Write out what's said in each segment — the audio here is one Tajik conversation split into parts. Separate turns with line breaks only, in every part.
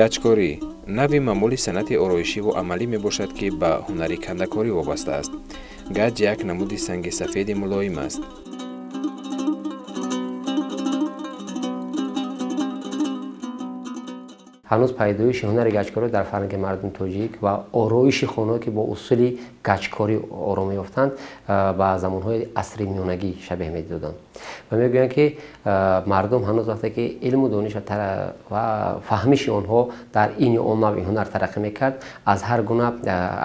Гачкорӣ нави маъмули санъати ороишиву амалӣ мебошад, ки ба ҳунари кандакорӣ вобаста аст. Гаҷ як намуди санги сафеди мулоим аст.
Ҳанӯз пайдоиши ҳунари гачкорӣ дар фарҳанги мардуми тоҷик ва ороиши хонаҳо, ки бо усули гачкорӣ ором меёфтанд, ба замонҳои асри миёнагӣ шабеҳ медоданд. Ва мегӯянд, ки мардум ҳанӯз вақте ки илму дониш ва фаҳмиши онҳо дар ин ё он навъи ҳунар тараққӣ мекард, аз ҳар гуна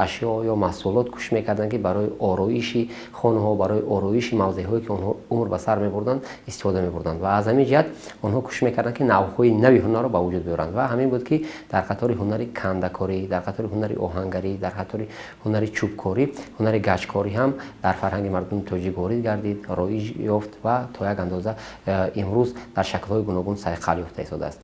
ашё ё маҳсулот кӯшиш мекарданд, ки барои ороиши хонаҳо, барои ороиши мавзеъҳое, ки онҳо умр ба сар мебурданд, истифода мебурданд. Ва аз ҳамин ҷиҳат онҳо кӯшиш мекарданд, ки навъҳои нави ҳунарро ба вуҷуд биёранд. Ва ҳамин буд, ки дар қатори ҳунари кандакорӣ, дар қатори ҳунари оҳангарӣ, дар қатори ҳунари чӯбкорӣ, ҳунари гачкорӣ ҳам дар фарҳанги мардуми тоҷик ворид гардид, роиҷ ёфт ва то як андоза имрӯз дар шаклҳои гуногун сайқал ёфта истодааст.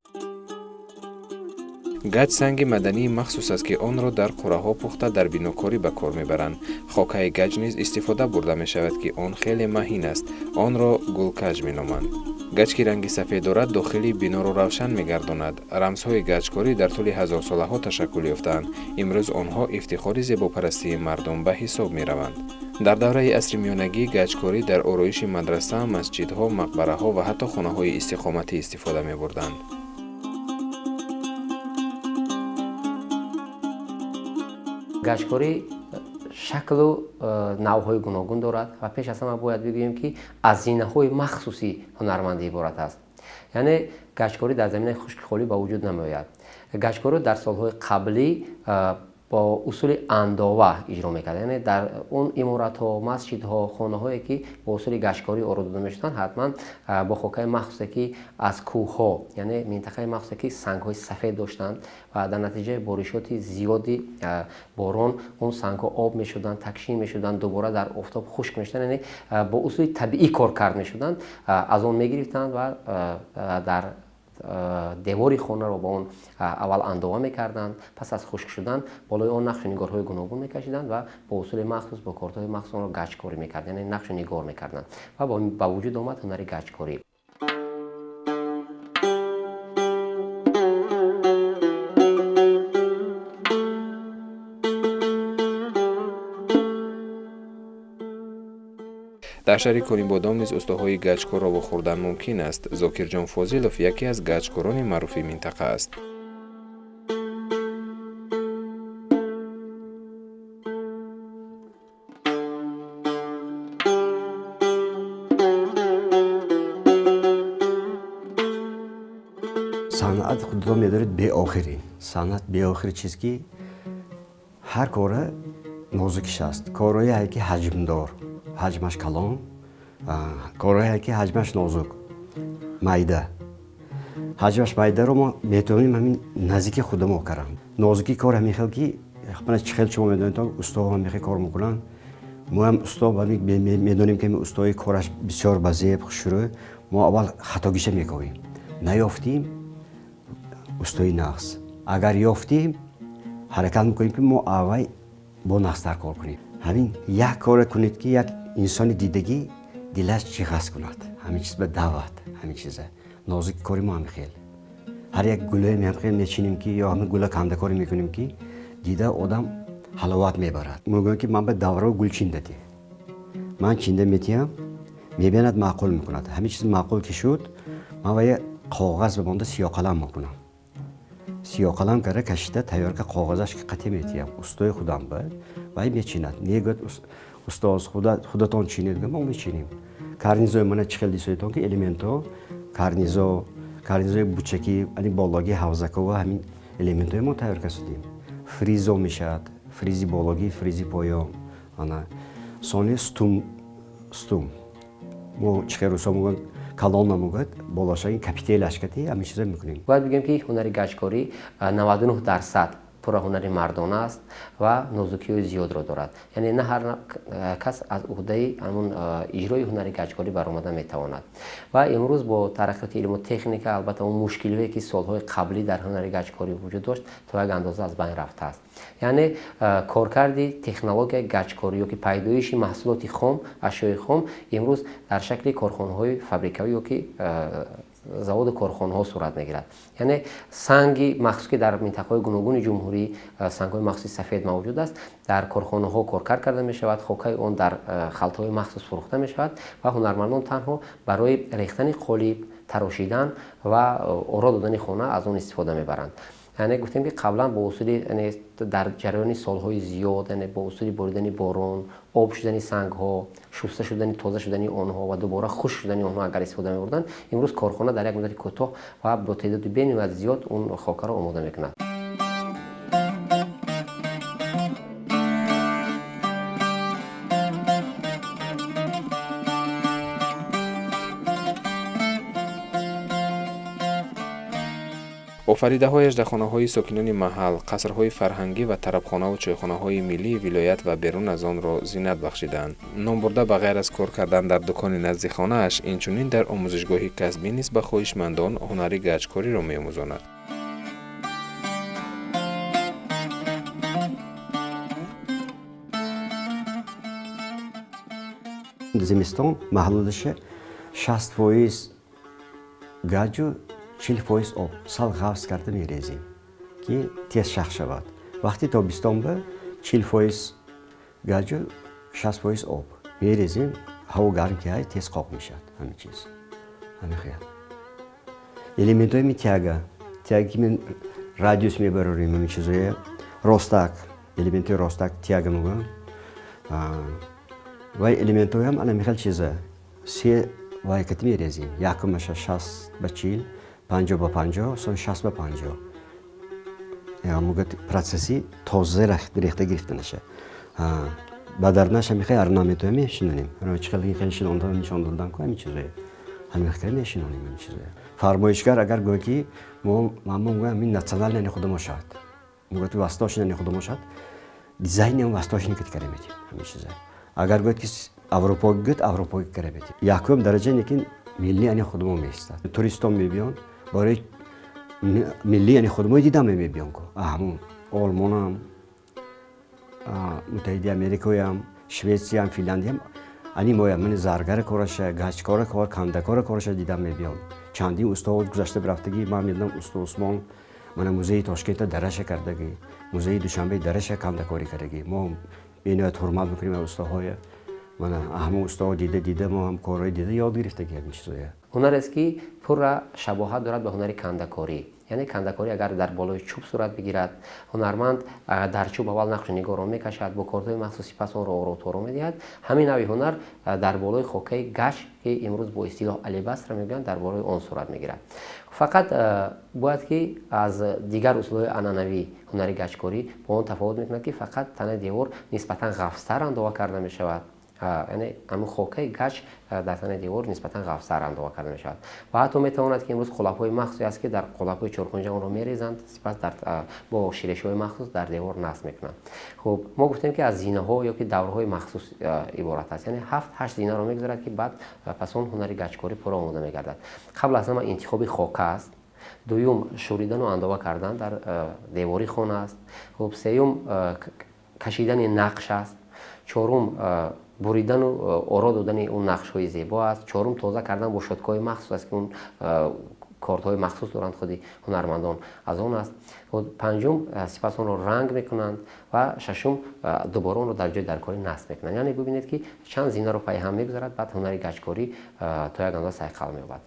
Гач санги мадании махсус аст, ки онро дар қураҳо пухта дар бинокорӣ ба кор мебаранд. Хокаи гач низ истифода бурда мешавад, ки он хеле маҳин аст. Онро гулкаҷ меноманд. Гач, ки ранги сафед дорад, дохили биноро равшан мегардонад. Рамзҳои гачкорӣ дар тӯли ҳазорсолаҳо ташаккул ёфтаанд. Имрӯз онҳо ифтихори зебопарастии мардум ба ҳисоб мераванд. Дар давраи асри миёнагӣ гачкорӣ дар ороиши мадраса, масҷидҳо, мақбараҳо ва ҳатто хонаҳои истиқоматӣ истифода мебурданд.
Гачкорӣ шаклу навъҳои гуногун дорад ва пеш аз ҳама бояд бигӯем, ки аз зинаҳои махсуси ҳунармандӣ иборат аст. Яъне гачкорӣ дар заминаи хушки холӣ ба вуҷуд намеояд. Гачкориро дар солҳои қаблӣ бо усули андова иҷро мекард. Яъне дар он иморатҳо, масҷидҳо, хонаҳое, ки бо усули гачкорӣ оро дода мешуданд, ҳатман бо хокаи махсусе, ки аз кӯҳҳо, яъне минтақаи махсусе, ки сангҳои сафед доштанд ва дар натиҷаи боришоти зиёди борон он сангҳо об мешуданд, такшин мешуданд, дубора дар офтоб хушк мешуданд, яъне бо усули табиӣ кор кард мешуданд, аз он мегирифтанд ва дар девори хонаро бо он аввал андова мекарданд, пас аз хушк шудан болои он нақшу нигорҳои гуногун мекашиданд ва бо усули махсус, бо кордҳои махсус онро гачкорӣ мекарданд, яъне нақшу нигор мекарданд ва ба вуҷуд омад ҳунари гачкорӣ.
Дар шаҳри Конибодом низ устоҳои гачкорро вохӯрдан мумкин аст. Зокирҷон Фозилов яке аз гачкорони маъруфи минтақа аст.
Санъат худро медоред беохирин. Санъат беохир чиз, ки ҳар кора нозукиш аст. Корҳое, ки ҳаҷмдор, ҳаҷмаш калон, корҳое, ки ҳаҷмаш нозук, майда. Ҳаҷмаш майдаро мо метавонем ҳамин наздики худамо карам. Нозукии кор ҳамин хел, ки чӣ хел шумо медонед, устоҳо ҳамин хел кор мекунанд. Мо ҳам усто медонем, ки устои кораш бисёр ба зеб хушрӯ. Мо аввал хатогиша мековем. Наёфтим устои нағз. Агар ёфтим, ҳаракат мекунем, ки мо аввал бо нағзтар кор кунем. Ҳамин як коре кунед, ки як инсони дидагӣ дилаш ҷиғаз кунад. Ҳамин чиз ба даъват, ҳамин чиза. Нозуки кори мо ҳамин хел. Ҳар як гулое ҳам хел мечинем, ки ё ҳамин гула кандакорӣ мекунем, ки дида одам ҳаловат мебарад. Мегӯям, ки ман ба даврао гул чинда ти. Ман чинда метиҳам, мебинад, маъқул мекунад. Ҳамин чиз маъқул ки шуд, ман вая коғаз ба монда сиёқалам мекунам. Сиёқалам карда кашида тайёр ка коғазаш ки қатъи метиҳам. Устои худам ба вай мечинад. Мегӯяд, устоз, худатон чинед, мо мечинем. Карнизои мана чӣ хел дисоитон, ки элементҳо, карнизо, карнизои бучакӣ, ани бологи ҳавзакова ҳамин Элементҳои мо тайёр кардем. Фризо мешавад, фризи бологӣ, фризи поён. Ана сони стум, стум. Мо чӣ хел русо мегӯянд, колонна мегӯяд, болошаги капителаш кати ҳамин чиза мекунем.
Бояд бигӯем, ки ҳунари гаҷкорӣ 99% пурра ҳунари мардона аст ва нозукиҳои зиёдро дорад. Яъне на ҳар кас аз уҳдаи ҳамун иҷрои ҳунари гаҷкорӣ баромада метавонад. Ва имрӯз бо тараққиёти илму техника албатта он мушкилиҳое, ки солҳои қаблӣ дар ҳунари гаҷкорӣ вуҷуд дошт, то як андоза аз байн рафтааст. Яъне коркарди технологияи гаҷкорӣ ё ки пайдоиши маҳсулоти хом, ашёи хом имрӯз дар шакли корхонаҳои фабрикавӣ ё ки заводу корхонаҳо сурат мегирад. Яъне санги махсус, ки дар минтақаҳои гуногуни ҷумҳурӣ сангҳои махсуси сафед мавҷуд аст, дар корхонаҳо коркард карда мешавад, хокаи он дар халтаҳои махсус фурӯхта мешавад ва ҳунармандон танҳо барои рехтани қолиб, тарошидан ва оро додани хона аз он истифода мебаранд. Яъне гуфтем, ки қаблан бо усули, яъне дар ҷараёни солҳои зиёд, яъне бо усули боридани борон, об шудани сангҳо, шуста шудани, тоза шудани онҳо ва дубора хушк шудани онҳо агар истифода мебурданд, имрӯз корхона дар як муддати кӯтоҳ ва бо теъдоди бениҳоят зиёд он хокаро омода мекунад.
Офаридаҳояш дар хонаҳои сокинони маҳал, қасрҳои фарҳангӣ ва тарабхонаву чойхонаҳои миллии вилоят ва берун аз онро зинат бахшидаанд. Номбурда ба ғайр аз кор кардан дар дукони назди хонааш, инчунин дар омӯзишгоҳи касбӣ низ ба хоҳишмандон ҳунари гаҷкориро меомӯзонад.
Зимистон маҳлулаша 60% гаҷу 40% об сал ғафз карда мерезем, ки тез шах шавад. Вақти тобистон ба 40% гаҷу 60% об мерезем, ҳаво гарм ки ҳай, тез қоқ мешавад ҳамин чиз. Ҳамин хел. Элементҳои ми тяга, тяга ки мен радиус мебарорем ҳамин чизое, ростак, элементҳои ростак тяга мегӯям. Вай элементҳои ҳам ана михел чиза. Се вайкати мерезем. Якумаша 60 ба 40, 50 ба 50, сон 60 ба 50. Мегӯяд процесси тоза рехта гирифтанаша. Ба дарнаша мехоҳи орнаментҳое мешинонем. Чӣ хел хеле шинонда нишон додан ку ҳамин чизое. Ҳамин хел мешинонем ҳамин чизое. Фармоишгар агар гӯяд, ки мо мегӯям ин национальный худамо шавад. Мегӯяд восточный худамо шавад. Дизайнам восточный кат кара метем ҳамин чизое. Агар гӯяд, ки аврупоӣ гӯяд, аврупоӣ кара метем. Якум дараҷа лекин миллӣ ани худамо меистад. Туристон мебиёнд, барои миллӣ яъне худмо дидам мебиён ку. Ҳамун Олмонам, Муттаҳиди Америкоям, Шветсиям, Финляндиям ани моям мани заргара кораша, гачкора кор, кандакора кораша дидам мебиён. Чандин устод гузашта рафтагӣ, ман медонам усто Усмон мана музеи Тошкента дараша кардагӣ, музеи Душанбе дараша кандакорӣ кардагӣ. Мо бениҳоят ҳурмат мекунем устоҳоя. Мана ҳамон устоҳо дида дида мо ҳам корҳои дида ёд гирифтагӣ ҳамин чизоя.
Ҳунарест, ки пурра шабоҳат дорад ба ҳунари кандакорӣ. Яъне кандакорӣ агар дар болои чӯб сурат бигирад, ҳунарманд дар чӯб аввал нақшу нигорро мекашад, бо кордҳои махсус сипас онро ороторо медиҳад. Ҳамин нави ҳунар дар болои хокаи гач, ки имрӯз бо истилоҳ алебастра мегӯянд, дар болои он сурат мегирад. Фақат бояд ки аз дигар усулҳои анъанавӣ ҳунари гаҷкорӣ бо он тафовут мекунад, ки фақат танаи девор нисбатан ғафзтар андоға карда мешавад. Яъне ҳамин хокаи гач дар танаи девор нисбатан ғафзтар андоға карда мешавад ва ҳатто метавонад, ки имрӯз қолабҳои махсусе аст, ки дар қолабҳои чоркунҷа онро мерезанд, сипас бо ширешҳои махсус дар девор насб мекунанд. Хуб, мо гуфтем, ки аз зинаҳо ё ки даврҳои махсус иборат аст, яъне ҳафт ҳашт зинаро мегузарад, ки баъд пас он ҳунари гаҷкорӣ пурра омода мегардад. Қабл аз ҳама интихоби хока аст, дуюм шӯридану андоға кардан дар девори хона аст, хуб, сеюм кашидани нақш аст, чорум буридану оро додани он нақшҳои зебо аст, чорум тоза кардан бо щёткаҳои махсус аст, ки он кордҳои махсус доранд худи ҳунармандон, аз он аст, панҷум сипас онро ранг мекунанд ва шашум дубора онро дар ҷои даркорӣ насб мекунанд. Яъне бибинед, ки чанд зинаро пайи ҳам мегузарад, баъд ҳунари гаҷкорӣ то як андоза сайқал меёбад.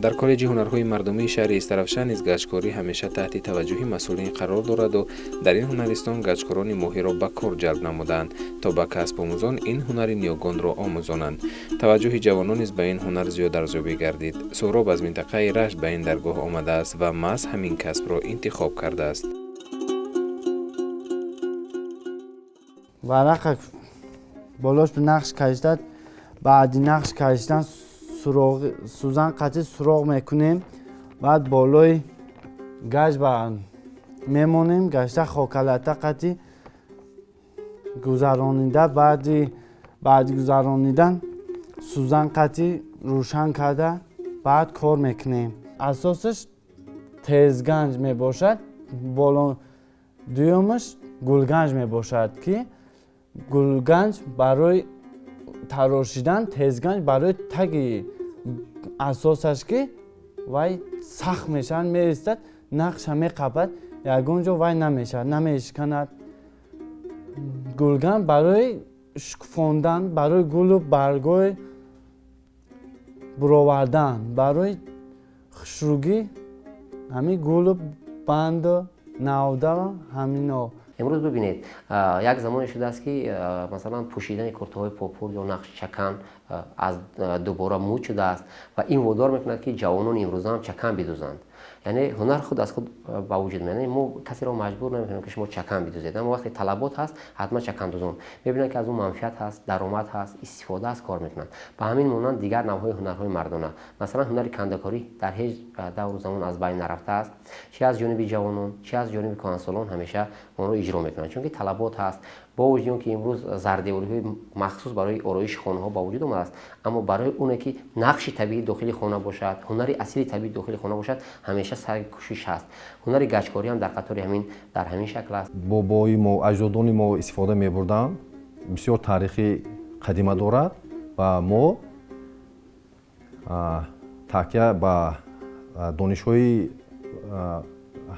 Дар коллеҷи ҳунарҳои мардумии шаҳри Истаравшан низ гаҷкорӣ ҳамеша таҳти таваҷҷӯҳи масъулин қарор дораду дар ин ҳунаристон гаҷкорони моҳирро ба кор ҷалб намуданд, то ба касбомӯзон ин ҳунари ниёгонро омӯзонанд. Таваҷҷӯҳи ҷавонон низ ба ин ҳунар зиёд арзёбӣ гардид. Суҳроб аз минтақаи Рашт ба ин даргоҳ омадааст ва маҳз ҳамин касбро интихоб кардааст.
Варақа болош нақш кашидад, баъди нақш кашидан сӯзан қатӣ суроғ мекунем, баъд болои гаҷ мемонем, гашта хокалата қатӣ гузаронида, баъди гузаронидан сӯзан қатӣ рӯшан карда баъд кор мекунем. Асосаш тезганҷ мебошад, боло дуюмаш гулганҷ мебошад, ки гулганҷ барои тарошидан, тезганҷ барои таги асосаш, ки вай сахт мешавад, меристад, нақша меқапад, ягон ҷо вай намешавад, намешиканад. Гулганҷ барои шукуфондан, барои гулу баргҳои буровардан, барои хушрӯгӣ ҳамин гулу банду навда ҳамино.
Имрӯз бибинед, як замоне шудааст, ки масалан пӯшидани куртаҳои попур ё нақши чакан аз дубора муд шудааст ва ин водор мекунад, ки ҷавонони имрӯза ҳам чакан бидӯзанд. Яъне ҳунар худ аз худ ба вуҷуд меояд. Мо касеро маҷбур намекунем, ки шумо чакан бидӯзед, аммо вақте талабот ҳаст, ҳатман чакандӯзон мебинанд, ки аз он манфиат ҳаст, даромад ҳаст, истифода аст, кор мекунанд. Ба ҳамин монанд дигар навъҳои ҳунарҳои мардона, масалан ҳунари кандакорӣ дар ҳеҷ давру замон аз байн нарафтааст, чи аз ҷониби ҷавонон, чи аз ҷониби кӯҳансолон ҳамеша онро иҷро мекунанд, чунки талабот ҳаст. Бо вуҷуди он ки имрӯз зардевориҳои махсус барои ороиши хонаҳо ба вуҷуд омадааст, аммо барои оне ки нақши табиӣ дохили хона бошад, ҳунари асили табиӣ дохили хона бошад, ҳамеша саъй кӯшиш ҳаст. Ҳунари гаҷкорӣ ҳам дар қатори ҳамин дар ҳамин шакл аст.
Бобои мо, аҷдодони мо истифода мебурданд, бисёр таърихи қадима дорад ва мо такя ба донишҳои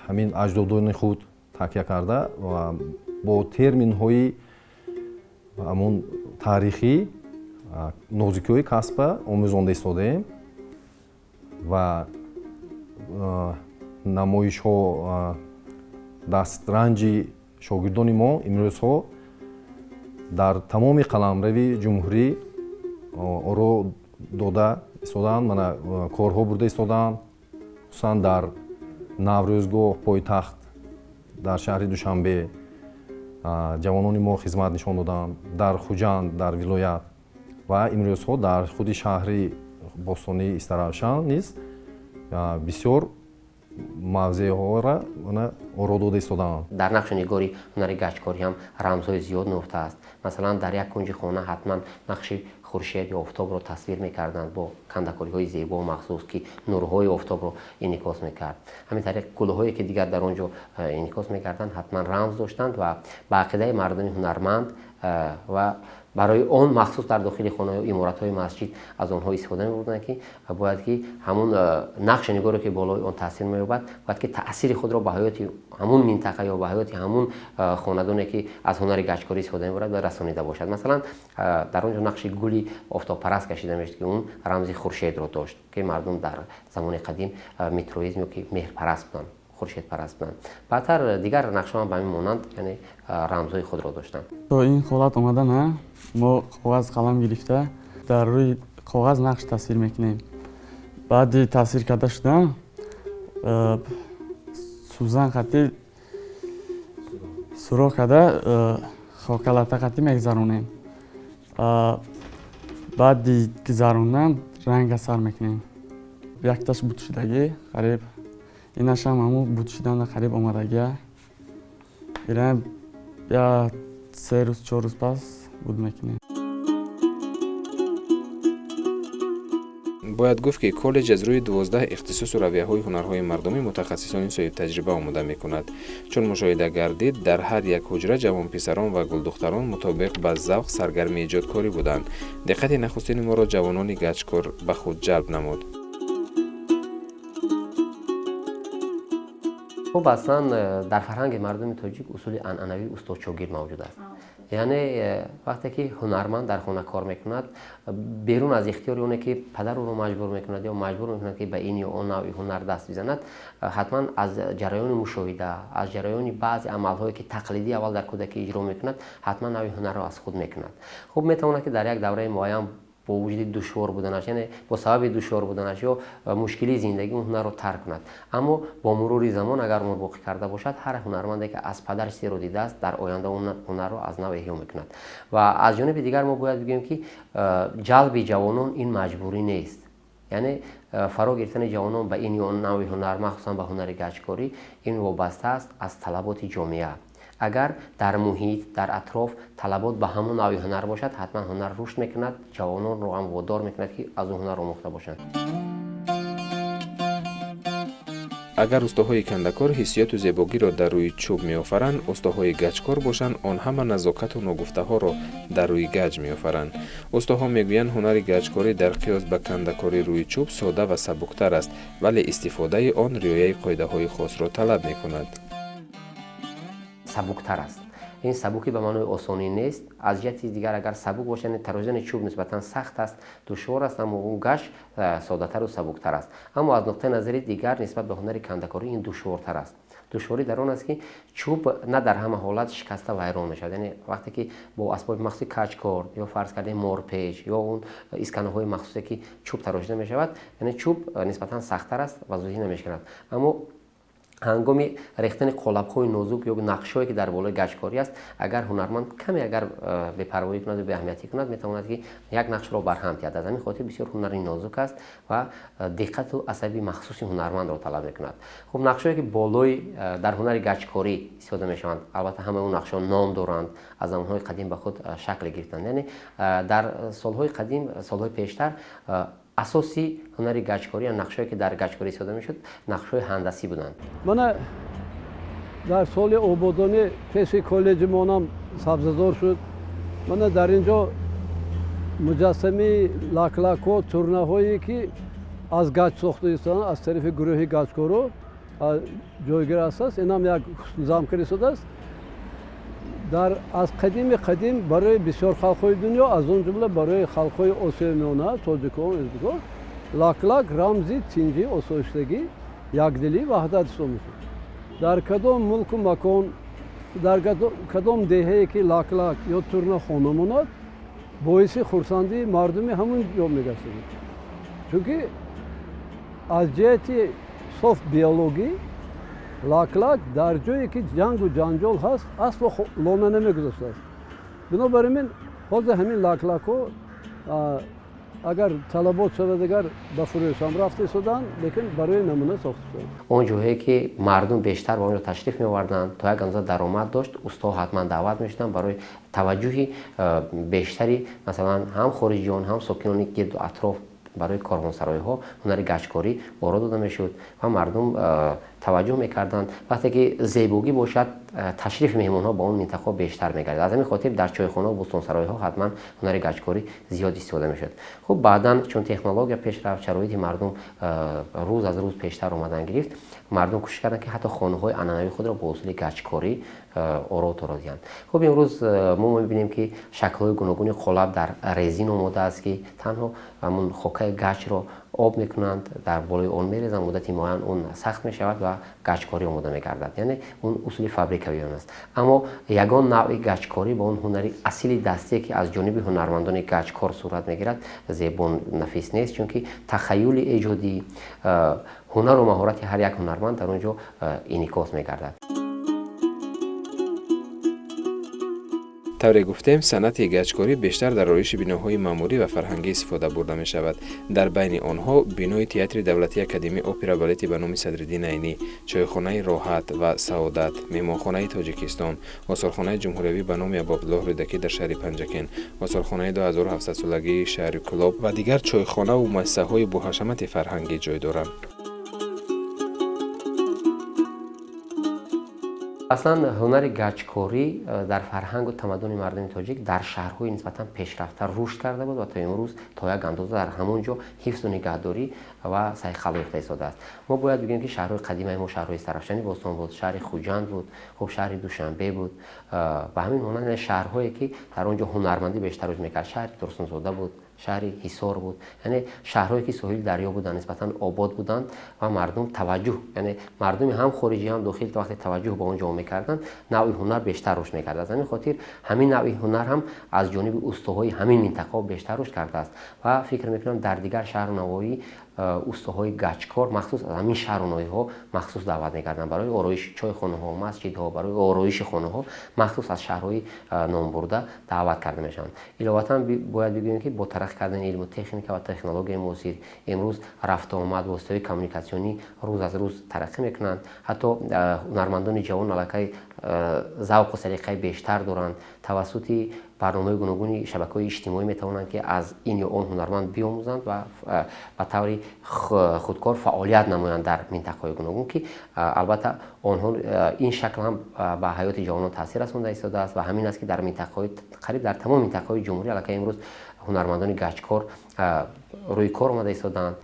ҳамин аҷдодони худ такя карда ва бо терминҳои ҳамон таърихӣ нозикиҳои касба омӯзонда истодаем ва намоишҳо, дастранҷи шогирдони мо имрӯзҳо дар тамоми қаламрави ҷумҳурӣ оро дода истодаанд, мана корҳо бурда истодаанд, хусусан дар Наврӯзгоҳ, пойтахт дар шаҳри Душанбе ҷавонони мо хизмат нишон доданд, дар Хуҷанд, дар вилоят ва имрӯзҳо дар худи шаҳри бостонии Истаравшан низ бисёр мавзеъҳоро оро дода истодаанд.
Дар нақшу нигори ҳунари гаҷкорӣ ҳам рамзҳои зиёд нуфтааст. Масалан, дар як кунҷи хона ҳатман нақши хуршед ё офтобро тасвир мекарданд бо кандакориҳои зебо махсус, ки нурҳои офтобро инъикос мекард. Ҳамин тариқ гулҳое ки дигар дар он ҷо инъикос мекарданд, ҳатман рамз доштанд ва ба ақидаи мардуми ҳунарманд ва барои он махсус дар дохили хона ё иморатҳои масҷид аз онҳо истифода мебурданд, ки бояд ки ҳамун нақши нигоре ки болои он таъсир меёбад, бояд ки таъсири худро ба ҳаёти ҳамун минтақа ё ба ҳаёти ҳамун хонадоне ки аз ҳунари гаҷкорӣ истифода мебарад, бояд расонида бошад. Масалан, дар он ҷо нақши гули офтобпараст кашида мешуд, ки он рамзи хуршедро дошт, ки мардум дар замони қадим митроизм ё ки меҳрпараст буданд, хуршедпараст буданд. Баъдтар дигар нақшҳо ҳам ба ҳамин монанд, яъне рамзҳои худро доштанд.
То ин ҳолат омадана мо коғаз қалам гирифта дар рӯи коғаз нақш тасвир мекунем. Баъди тасвир карда шудан сӯзан қатӣ суроғ карда хокалата қатӣ мегузаронем. Баъди гузарондан ранга сар мекунем. Якташ бутшудагӣ қариб, инашам ҳамун бутшуданда қариб омадагия. Ира я 3 рӯз 4 рӯз пас буд мекунем.
Бояд гуфт, ки коллеҷ аз рӯи 12 ихтисосу равияҳои ҳунарҳои мардумӣ мутахассисони соҳибтаҷриба омода мекунад. Чун мушоҳида гардид, дар ҳар як ҳуҷра ҷавонписарон ва гулдухтарон мутобиқ ба завқ саргарми эҷодкорӣ буданд. Диққати нахустини моро ҷавонони гаҷкор ба худ ҷалб намуд.
Хуб, аслан дар фарҳанги мардуми тоҷик усули анъанавии устодшогирд мавҷуд аст. Яъне вақте ки ҳунарманд дар хона кор мекунад, берун аз ихтиёри оне ки падар ӯро маҷбур мекунад ё маҷбур мекунад ки ба ин ё он навъи ҳунар даст бизанад, ҳатман аз ҷараёни мушоҳида, аз ҷараёни баъзе амалҳое ки тақлидӣ аввал дар кӯдакӣ иҷро мекунад, ҳатман навъи ҳунарро аз худ мекунад. Хуб, метавонад ки дар як давраи муайян бо вуҷуди душвор буданаш, яъне бо сабаби душвор буданаш ё мушкилии зиндагӣ он ҳунарро тарк кунад. Аммо бо мурури замон агар умр боқӣ карда бошад, ҳар ҳунарманде ки аз падар чизеро дидааст, дар оянда он ҳунарро аз нав эҳё мекунад. Ва аз ҷониби дигар мо бояд бигӯем ки ҷалби ҷавонон ин маҷбурӣ нест. Яъне фаро гирифтани ҷавонон ба ин ё он навъи ҳунар, махсусан ба ҳунари гаҷкорӣ, ин вобаста аст аз талаботи ҷомеа. Агар дар муҳит, дар атроф талабот ба ҳамон навъи ҳунар бошад, ҳатман ҳунар рушд мекунад, ҷавононро ҳам водор мекунад ки аз он ҳунар омӯхта бошанд.
Агар устоҳои кандакор ҳиссиёту зебогиро дар рӯи чӯб меофаранд, устоҳои гаҷкор бошанд, он ҳама назокату ногуфтаҳоро дар рӯи гаҷ меофаранд. Устоҳо мегӯянд, ҳунари гаҷкорӣ дар қиёс ба кандакорӣ рӯи чӯб сода ва сабуктар аст, вале истифодаи он риояи қоидаҳои хосро талаб мекунад.
Сабуктар аст. Ин сабукӣ ба маънои осонӣ нест. Аз ҷиҳати дигар агар сабук бошад, яъне тарошидани чӯб нисбатан сахт аст, душвор аст, аммо он гач содатару сабуктар аст. Аммо аз нуқтаи назари дигар нисбат ба ҳунари кандакорӣ ин душвортар аст. Душворӣ дар он аст ки чӯб на дар ҳама ҳолат шикаста вайрон мешавад. Яъне вақте ки бо асбоби махсуси каҷкор ё фарз кардем морпеч ё он исканаҳои махсусе ки чӯб тарошида мешавад, яъне чӯб нисбатан сахттар аст ва зудӣ намешиканад. Аммо ҳангоми рехтани қолабҳои нозук ё нақшҳое ки дар болои гаҷкорӣ аст, агар ҳунарманд каме агар бепарвоӣ кунад ё беаҳамиятӣ кунад, метавонад ки як нақшро барҳам диҳад. Аз ҳамин хотир бисёр ҳунари нозук аст ва диққату асаби махсуси ҳунармандро талаб мекунад. Хуб, нақшҳое ки болои дар ҳунари гаҷкорӣ истифода мешаванд, албатта ҳамаи он нақшҳо ном доранд, аз замонҳои қадим ба худ шакл гирифтанд. Яъне дар солҳои қадим, солҳои пештар асоси ҳунари гаҷкорӣ ё нақшҳое ки дар гаҷкорӣ истифода мешуд, нақшҳои ҳандасӣ буданд.
Мана дар соли ободонӣ пеши коллеҷи монам сабзазор шуд. Мана дар ин ҷо муҷассамаи лаклакҳо, турнаҳое ки аз гаҷ сохта истоданд, аз тарафи гурӯҳи гаҷкоро ҷойгир ҳастааст. Инам як ҳусни истодааст. Дар аз қадими қадим барои бисёр халқҳои дунё, аз он ҷумла барои халқҳои Осиёи Миёна, тоҷикон, ӯзбекон, лаклак рамзи тинҷӣ, осоиштагӣ, якдилӣ, ваҳдат ҳисоб мешуд. Дар кадом мулку макон, дар кадом деҳае ки лаклак ё турна хона монад, боиси хурсандии мардуми ҳамон ҷо мегашт. Чунки аз ҷиҳати соф биологӣ лаклак дар ҷое ки ҷангу ҷанҷол ҳаст, асло лона намегузоштааст. Бинобар ин ҳозир ҳамин лаклакҳо агар талабот шавад, агар ба фурӯшам рафта истоданд, лекин барои намуна сохта шуданд.
Он ҷоҳое ки мардум бештар ба он ҷо ташриф меоварданд, то як андоза даромад дошт, устоҳо ҳатман даъват мешуданд барои таваҷҷӯҳи бештари масалан ҳам хориҷиён, ҳам сокинони гирду атроф барои корвонсароиҳо ҳунари гаҷкорӣ оро дода мешуд ва мардум таваҷҷӯҳ мекарданд. Вақте ки зебогӣ бошад, ташрифи меҳмонҳо ба он минтақаҳо бештар мегардад. Аз ҳамин хотир дар чойхонаҳо, бӯстонсароиҳо ҳатман ҳунари гаҷкорӣ зиёд истифода мешуд. Хуб, баъдан чун технология пеш рафт, шароити мардум рӯз аз рӯз пештар омадан гирифт, мардум кӯшиш карданд ки ҳатто хонаҳои анъанавии худро бо усули гаҷкорӣ оро торо диҳанд. Хуб, имрӯз мо мебинем ки шаклҳои гуногуни қолаб дар резин омода аст ки танҳо ҳамон хокаи гаҷро об мекунанд, дар болои он мерезанд, муддати муайян он сахт мешавад ва гаҷкорӣ омода мегардад. Яъне он усули фабрикавӣ он аст. Аммо ягон навъи гаҷкорӣ ба он ҳунари асили дастие ки аз ҷониби ҳунармандони гаҷкор сурат мегирад, зебо нафис нест, чунки тахаюли эҷодӣ, ҳунару маҳорати ҳар як ҳунарманд дар он ҷо инъикос мегардад.
Тавре гуфтем, санъати гаҷкорӣ бештар дар ороиши биноҳои маъмурӣ ва фарҳангӣ истифода бурда мешавад. Дар байни онҳо бинои театри давлатии академияи опера балети ба номи Садриддин Айнӣ, чойхонаи Роҳат ва Саодат, меҳмонхонаи Тоҷикистон, осорхонаи ҷумҳуриявӣ ба номи Абуабдуллоҳ Рӯдакӣ дар шаҳри Панҷакент, осорхонаи 2700-солагии шаҳри Кӯлоб ва дигар чойхонаву муассисаҳои боҳашамати фарҳангӣ ҷой доранд.
Аслан ҳунари гачкорӣ дар фарҳангу тамаддуни мардуми тоҷик дар шаҳрҳои нисбатан пешрафта рушд карда буд ва то имрӯз то як андоза дар ҳамон ҷо ҳифзу нигаҳдорӣ ва сайқал ёфта истодааст. Мо бояд бигӯем, ки шаҳрҳои қадимаи мо шаҳрҳои Истаравшани бостон буд, шаҳри Хуҷанд буд, хуб, шаҳри Душанбе буд. Ба ҳамин монанд шаҳрҳое, ки дар он ҷо ҳунармандӣ бештар рушд мекард, шаҳри Турсунзода буд, шаҳри Ҳисор буд, яъне шаҳрҳое, ки соҳили дарё буданд, нисбатан обод буданд ва мардум таваҷҷӯҳ, яъне мардуми ҳам хориҷӣ, ҳам дохил вақте таваҷҷӯҳ ба он ҷо мекарданд, навъи ҳунар бештар рушд мекард. Аз ҳамин хотир ҳамин навъи ҳунар ҳам аз ҷониби устоҳои ҳамин минтақаҳо бештар рушд кардааст ва фикр мекунам, дар дигар шаҳру навоҳӣ устоҳои гачкор махсус аз ҳамин шаҳру ноҳияҳо махсус даъват мекарданд барои ороиши чойхонаҳо, масҷидҳо, барои ороиши хонаҳо махсус аз шаҳрҳои номбурда даъват карда мешаванд. Иловатан бояд бигӯем, ки бо тараққӣ кардани илму техника ва технологияи муосир имрӯз рафтуомад, воситаҳои коммуникатсионӣ рӯз аз рӯз тараққӣ мекунанд. Ҳатто ҳунармандони ҷавон аллакай завқу салиқаи бештар доранд, тавассути барномаҳои гуногуни шабакаҳои иҷтимоӣ метавонанд, ки аз ин ё он ҳунарманд биомӯзанд ва ба таври худкор фаъолият намоянд дар минтақаҳои гуногун, ки албатта онҳо ин шакл ҳам ба ҳаёти ҷавонон таъсир расонда истодааст. Ва ҳамин аст, ки дар минтақаҳои, қариб дар тамоми минтақаҳои ҷумҳурӣ аллакай имрӯз ҳунармандони гачкор рӯи кор омада истодаанд.